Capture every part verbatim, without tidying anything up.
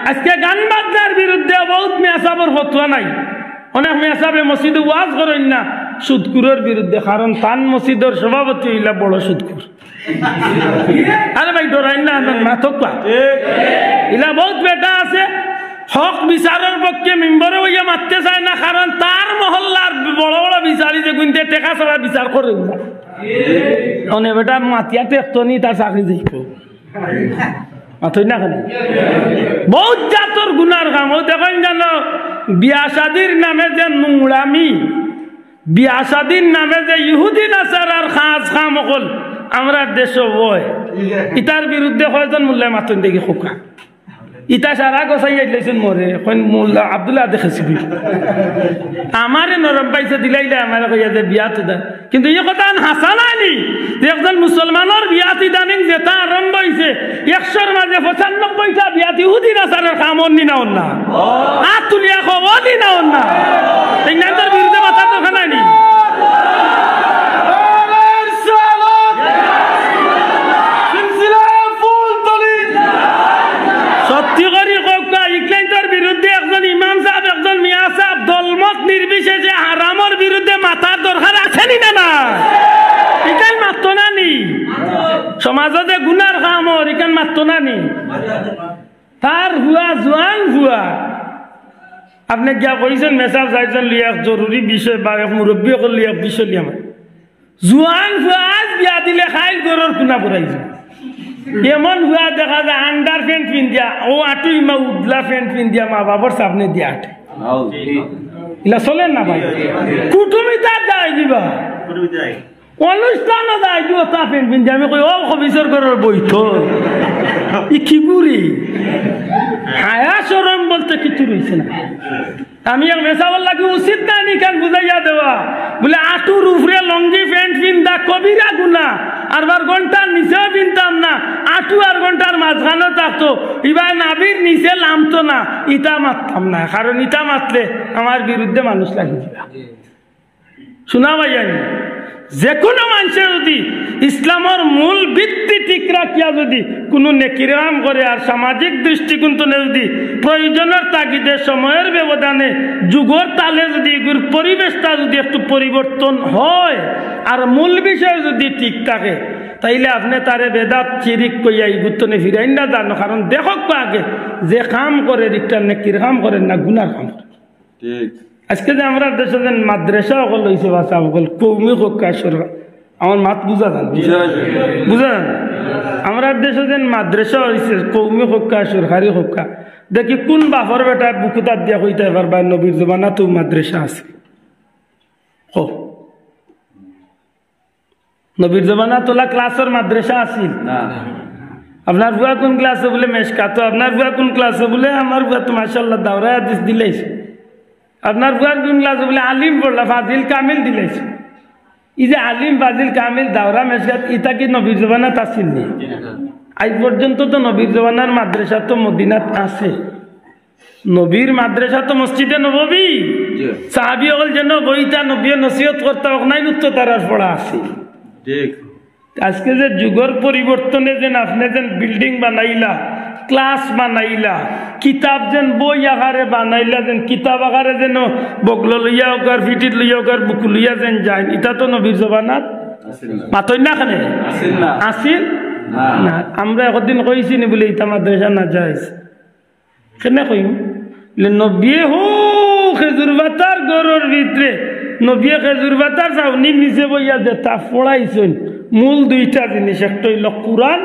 আজকে গান বাজনার বিরুদ্ধে বউত মেসাবর ফতোয়া নাই। অনেক মেসাবে মসজিদে ওয়াজ করইন না সুদখুরর বিরুদ্ধে, কারণ তান মসজিদর সভাপতি অইলা বড় সুদখুর। আরে ভাই, ডরাইন না, আপনার মাতক পা। ইলা বউত বেটা আছে, হক বিচারর পক্ষে মিম্বরে অইয়া মাততে চায় না, কারণ তার মহল্লার বড় বড় বিচারি যেগুইন্তে টেকা ছাড়া বিচার করে না। অনে বেটা মাতিয়া টেকতো নি, তার চাকরি যাইতো। মাতই না কেনে? বউত জাতর গুনার কাম। অউ দেখইন জানো, বিয়া শাদির নামে যে নোংরামি, বিয়া শাদির নামে যে ইহুদি নাসারার কাজ কাম অকল আমরার দেশো অয়, ইতার বিরুদ্ধে কয়জন মুল্লায় মাতইন দেখি কউক্কা। ইতা সারা গোছাই আইলাইছইন মরে, কইন মুল্লা আব্দুল্লাহ দেখেছি। আমারে নরম পাইছে দিলাইলে আমারে কইয়া যে বিয়াত দেয়। কিন্তু ই কথাখান হাছা নায় নি যে একজন মুসলমানর বিয়াত ইদানিং যেটা আরম্ভ অইছে, একশোর মাঝে পঁচানব্বইটা বিয়াত ইহুদি নাসারার কাম অর নি না অর না? আত তুলিয়া কও, অর নি না অর না? ইগু তানর বিরুদ্ধে মাতার দরকার নাই নি? সত্যি করি কউক্কা, ইগু তানর বিরুদ্ধে একজন ইমাম সাব, একজন মিয়া সাব, দলমত নির্বিশেষে হারামর বিরুদ্ধে মাতার দরকার আছে নি না, না? ইখান মাততো না নি? সমাজো যে গুনার কাম অর, ইখান মাততো না নি? তার ফুয়া, জুয়ান ফুয়া, আপনে গিয়া কইছইন মেসাব সাবরে লইয়া এক জরুরি বিষয় বা এক মুরব্বি অকল লইয়া এক বিষয় লইয়া আমার জুয়ান ফুয়া আইজ বিয়া দিলে কাইল ঘরর কুনা ফুরাই যাইবো। এমন ফুয়া দেখা যায় আন্ডার প্যান্ট পিন্দিয়া, অউ আটু ইমা উদলা প্যান্ট পিন্দিয়া মা বাবার সামনে দিয়া আটে। ইলা চলের না ভাই? কুটুমিতা যায় দিবা, অনুষ্ঠানো যায় দিবা, তা প্যান্ট পিন্দিয়া। আমি কই, "ও খবিসর ঘরর বইতল, ই কিগু রে?" হায়া শরম বলতে কিচ্ছু রইছে না। আমি এক মেসাবর লাগি উচিত নায় নি ইখান বুঝাইয়া দেওয়া? বুলে, আটুর উপরে লুঙ্গি প্যান্ট পিন্দা কবিরা গুনা, আর বার ঘন্টার নিচেও পিনতাম না, আটু আর ঘন্টার মাঝখানো থাকতো, ইবায় নাভির নিচে লামতো না, ইতা মাততাম না, কারণ ইতা মাতলে আমার বিরুদ্ধে মানুষ লাগি দিবা। শুনা ভাইয়াইন, যেকুনু মানষে যুদি ইসলামর মূল ভিত্তি ঠিক রাখিয়া যুদি কুনু নেকির কাম করে আর সামাজিক দৃষ্টিকোণ থনে যুদি প্রয়োজনর তাগিদে সময়র ব্যবধানে যুগর তালে যুদি ইগুর পরিবেশটা যুদি একটু পরিবর্তন হয় আর মূল বিষয় যুদি ঠিক থাকে, তাইলে আপনে তারে বেদাত শিরিক কইয়া ইগুর থনে ফিরাইন না যান। কারণ দেখউক্কা আগে, যে কাম করের ইটা নেকির কাম করের না গুনার কাম করের। ঠিক। আজকে যে আমরার দেশো যেন মাদ্রাসা অকল অইছে, বাচ্চা অকল কওমি কউক্কা সরকার, আমার মাত বুঝা যার? বুঝা যার। বুঝা যার? আমরার দেশো যেন মাদ্রাসা অইছে, কওমি কউক্কা, সরকারি কউক্কা, দেখি কুন বাপর বেটায় বুকু আত দিয়া কইতায় পারবা নবীর জমানাত অউ মাদ্রাসা আছিল? কও। নবীর জমানাত অলা ক্লাসর মাদ্রাসা আছিল? না। আপনার ফুয়া কুন ক্লাসো? বুলে মেশকাতো। আপনার ফুয়া কুন ক্লাসো? বুলে আমার ফুয়া তো মাশাআল্লাহ দাওরায়ে হাদিস দিলাইছে। আপনার ফুয়া কুন ক্লাসো? বুলে আলিম পড়লা, ফাজিল কামিল দিলাইছে। ই যে আলিম, ফাজিল, কামিল, দাওরা, মেশকাত, ইতা কি নবীর জমানাত আছিল নি? আইজ পর্যন্ত তো নবীর জমানার মাদ্রাসা তো মদিনাত আছে। নবীর মাদ্রাসা তো মসজিদে নববী। জি। সাহাবী অকল যেন বইতা, নবীয়ে নসিহত করতা, অখানইন উত্তর তারার পড়া আছিল। ঠিক। আজকে যে যুগর পরিবর্তনে যেন আপনে যেন বিল্ডিং বানাইলা, ক্লাস বানাইলা, কিতাব যেন বই আকারে বানাইলা, যেন কিতাব আকারে যেন বগলো লইয়া অউক আর ফিটিত লইয়া অউক আর বুকু লইয়া যেন যাইন, ইতা তো নবীর জমানাত আছিল না। মাতইন না কেনে? আছিল না। আছিল? না। না। আমরা একদিন কইছি নি বুলে ইতা মাদ্রাসা নাজায়েজ? কেনে কইমু? বুলে, নবীয়ে হউ খেজুর পাতার ঘরর ভিতরে, নবীয়ে খেজুর পাতার ছাউনির নিচে বইয়া যেতা পড়াইছইন, মূল দুইটা জিনিস, একটা অইলো কুরআন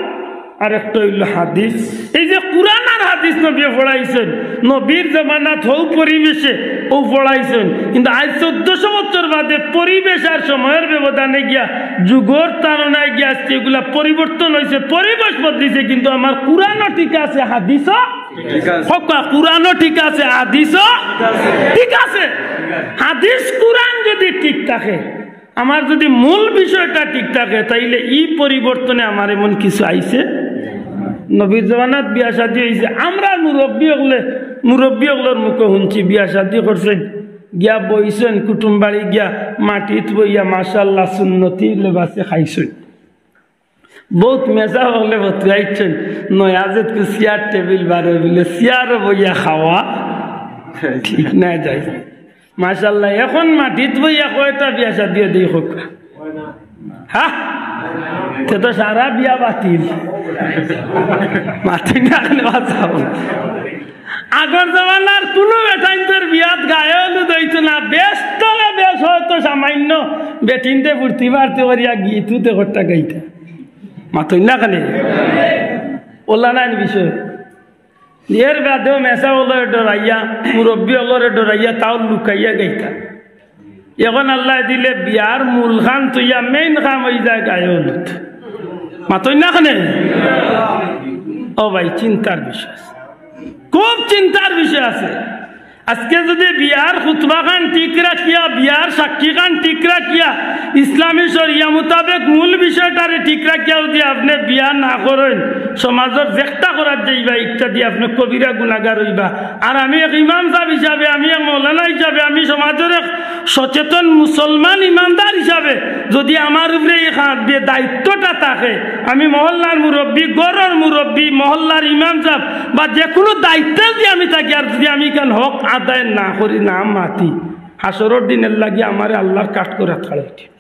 আর একটা অইলো হাদিস। এই যে কুরআন আর হাদিস নবীয়ে পড়াইছইন, নবীর জমানাত হউ পরিবেশে অউ পড়াইছইন, কিন্তু আইজ চৌদ্দশো বছর বাদে পরিবেশ আর সময়র ব্যবধানে গিয়া, যুগর তাড়নায় গিয়া আজকে ইগুলা পরিবর্তন অইছে, পরিবেশ বদলিছে, কিন্তু আমার কুরআনও ঠিক আছে, হাদিসও ঠিক আছে। কউক্কা, কুরআনও ঠিক আছে, হাদিসও ঠিক আছে। ঠিক আছে। হাদিস কুরআন যুদি ঠিক থাকে, আমার যুদি মূল বিষয়টা ঠিক থাকে, তাইলে ই পরিবর্তনে আমার এমন কিছু আইছে। নবীর জমানাত বিয়া শাদী অইছে, আমরা মুরব্বি অকলে, মুরব্বি অকলর মুখো হুনছি, বিয়া শাদী করছইন, গিয়া বইছইন, কুটুম বাড়ি গিয়া মাটিত বইয়া মাশাআল্লাহ সুন্নতি লেবাসে খাইছইন। বউত মেসাব অকলে বতরাইছইন, নয়া যেতকু চেয়ার টেবিল বার অই বুলে চেয়ারো বইয়া খাওয়া ঠিক না, যায়। মাশাআল্লাহ, এখন মাটিত বইয়া কয়টা বিয়া শাদিও দেই হোক। হ্যাঁ? তে তো সারা বিয়া বাতিল। মাটি না খালি বাঁচাও। আগর জমানার কুনু বেটাইন্তর বিয়াত গায়ে হলুদ অইতো না, বেশ তলে বেশ হয়তো সামান্য বেটিন্তে ফুর্তি ফার্তি করিয়া গীত উতে করতা গাইতা। মাতইন না খালি। ওলা নাইন বিষয়। এর বাদেও মেসাব অকলরে ডরাইয়া, মুরব্বি অকলরে ডরাইয়া, তাও লুকাইয়া গাইতা। এখন আল্লায় দিলে বিয়ার মূল খান থইয়া মেইন কাম অই যায় গায়ে হলুদ। মাতইন না খালি। ও ভাই, চিন্তার বিষয় আছে, খুব চিন্তার বিষয় আছে। আজকে যুদি বিয়ার খুতবা খান ঠিক রাখিয়া, বিয়ার সাক্ষী খান ঠিক রাখিয়া, ইসলামী শরিয়া মোতাবেক মূল বিষয়টারে ঠিক রাখিয়া যুদি আপনে বিয়া না করইন, সমাজর যেকটা করার যাইবা, ইকটা দি আপনে কবিরা গুনাগার অইবা। আর আমি এক ইমাম সাব হিসাবে, আমি এক মৌলানা হিসাবে, আমি সমাজর এক সচেতন মুসলমান ইমানদার হিসাবে যুদি আমার উপরে এই খা-, বে-, দায়িত্বটা থাকে, আমি মহল্লার মুরব্বি, ঘরর মুরব্বি, মহল্লার ইমাম সাব বা যেকুনু দায়িত্বে যুদি আমি থাকি, আর যুদি আমি ইখান হক আদায় না করি, না মাতি, হাশরর দিনর লাগি আমারে আল্লার কাঠগড়াত খাড়াইতে।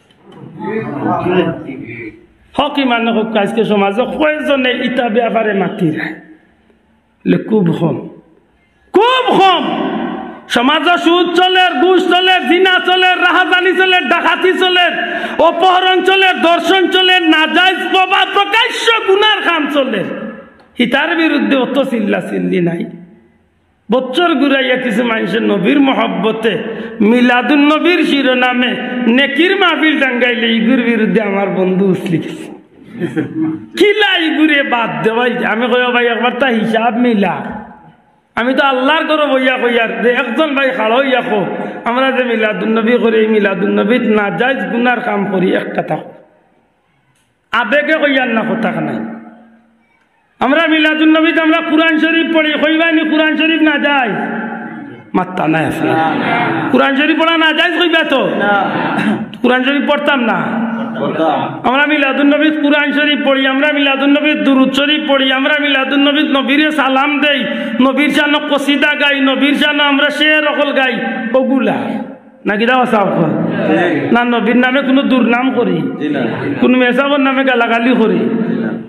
হক ইমানে হক, আজকে সমাজো কয়জনে ইতা ব্যাপারে মাতিরা? লে খুব কম, খুব কম। সমাজো সুদ চলের, ঘুষ চলের, জিনা চলের, রাহাজানি চলের, ডাকাতি চলের, অপহরণ চলের, ধর্ষণ চলের, নাজাইজ প্রবা-, প্রকাশ্য গুনার কাম চলের। ইতার বিরুদ্ধে অত চিল্লা চিল্লি নাই। বছর ঘুরাইয়া কিছু মানষে নবীর মহব্বতে মিলাদুন নবীর শিরোনামে নেকির মাহফিল টাঙ্গাইলে ইগুর বিরুদ্ধে আমার বন্ধু উছলি গেছে। কিলা ইগুরে বাদ দেওয়াই? আমি কই, "ও ভাই, একবার তা হিসাব মিলা।" আমি তো আল্লার ঘরো বইয়া কইয়ার যে একজন ভাই খাড়া অইয়া কও, আমরা যে মিলাদুন নবী করি, এই মিলাদুন নবীত নাজাইজ গুনার কাম করি, একটা থাকো। আবেগে কইয়ার না, কথা নাই। আমরা মিলাদুন নবীত আমরা কুরআন শরীফ পড়ি, কইবা নি কুরআন শরীফ নাজাইজ? মাত্তা নাই আছে। কুরআন শরীফ পড়া নাজাইজ কইবা তো? কুরআন শরীফ পড়তাম না। আমরা মিলাদুন নবীত কুরআন শরীফ পড়ি, আমরা মিলাদুন নবীত দুরুদ শরীফ পড়ি, আমরা মিলাদুন নবীত নবীরে সালাম দেই, নবীর শানো কসিদা গাই, নবীর শানো আমরা শের অকল গাই, ওগুলা। না কিতা বাসা অকল? না নবীর নামে কুনু দুর্নাম করি, কুনু মেসাবর নামে গালাগালি করি,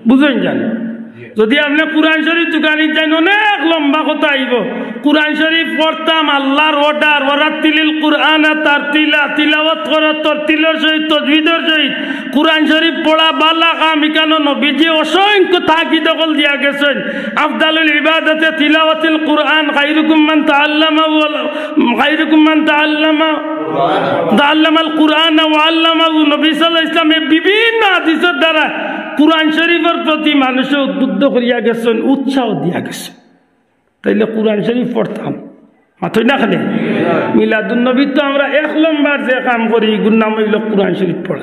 বুঝইন জান? যুদি আপনে কুরআন শরীফ দোকানিত যাইন, অনেক লম্বা কথা আইবো। কুরআন শরীফ পড়তাম, আল্লার order, "ওয়ারাত্তিলিল কুরআনা তারতিলা", তিলাওয়াত করো তরতিলর সহিত, তজবিদর সহিত। কুরআন শরীফ পড়া বালা কাম, ইখানো নবীজি অসংখ্য তাকিদ অকল দিয়া গেছইন। "আফদালুল ইবাদাতে তিলাওয়াতিল কুরআন, খাইরুকুম মান তাআল্লামা ওয়াল, খাইরুকুম মান তাআল্লামা, তাআল্লামাল কুরআনা ওয়া আল্লামাহু।" নবী সাল্লাল্লাহু আলাইহি ওয়াসাল্লামে বিভিন্ন হাদিসর দ্বারা কুরআন শরীফর প্রতি মানুষে উদ্বুদ্ধ করিয়া গেছইন, উৎসাহ দিয়া গেছইন। তাইলে কুরআন শরীফ পড়তাম, মাতই না খালি। মিলাদুন নবীত তো আমরা এক নম্বর যে কাম করি, ইগুর নাম অইলো কুরআন শরীফ পড়া।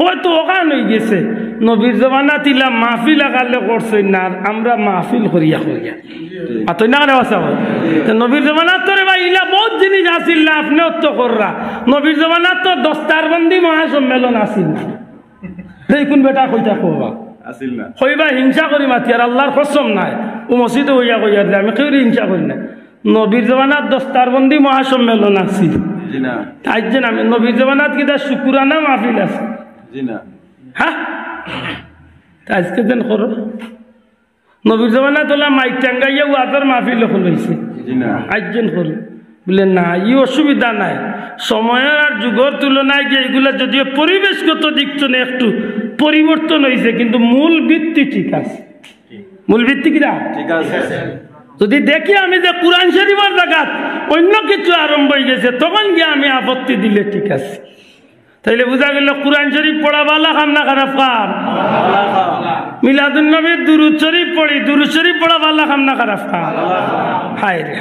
হয়তো অখান অইগেছে, নবীর জমানাত ইলা মাহফিল আকালে করছইন না, আর আমরা মাহফিল করিয়া করিয়া। মাতই না খালি বাসা অকল। তে নবীর জমানাত তো রে ভাই ইলা বউত জিনিস আছিল না, আপনে অত কররা। নবীর জমানাত তো দস্তারবন্দি মহাসম্মেলন আছিল না। এই কুন বেটা কইতা কওবা? আছিল না। কইবা হিংসা করি মাতিয়ার, আল্লার কসম নায়। অউ মসজিদো বইয়া কইয়ার যে আমি কেউরে হিংসা করি না। নবীর জমানাত দস্তারবন্দি মহাসম্মেলন আছিল। জি না। তাই যে নামে নবীর জমানাত কিতা শুকুরানা মাহফিল আছে? জি না। হ্যাঁ? তে আইজকে যেন করো। নবীর জমানাত অলা মাইক টাঙ্গাইয়া ওয়াজর মাহফিল অকল অইছে। জি না। আইজ যেন করো। বুলে, "না, ই অসুবিধা নাই। সময়র আর যুগর তুলনায় গিয়া ইগুলা যদিও পরিবেশগত দিক থনে একটু পরিবর্তন অইছে, কিন্তু মূল ভিত্তি ঠিক আছে।" মূল ভিত্তি কিরা? ঠিক আছে। যুদি দেখি আমি যে কুরআন শরীফর জাগাত অইন্য কিছু আরম্ভ অইগেছে, তখন গিয়া আমি আপত্তি দিলে ঠিক আছে। তাইলে বুঝা গেল কুরআন শরীফ পড়া বালা কাম না খারাপ কাম? মিলাদুন নবীত দুরুদ শরীফ পড়ি, দুরুদ শরীফ পড়া বালা কাম না খারাপ কাম? হায় রে।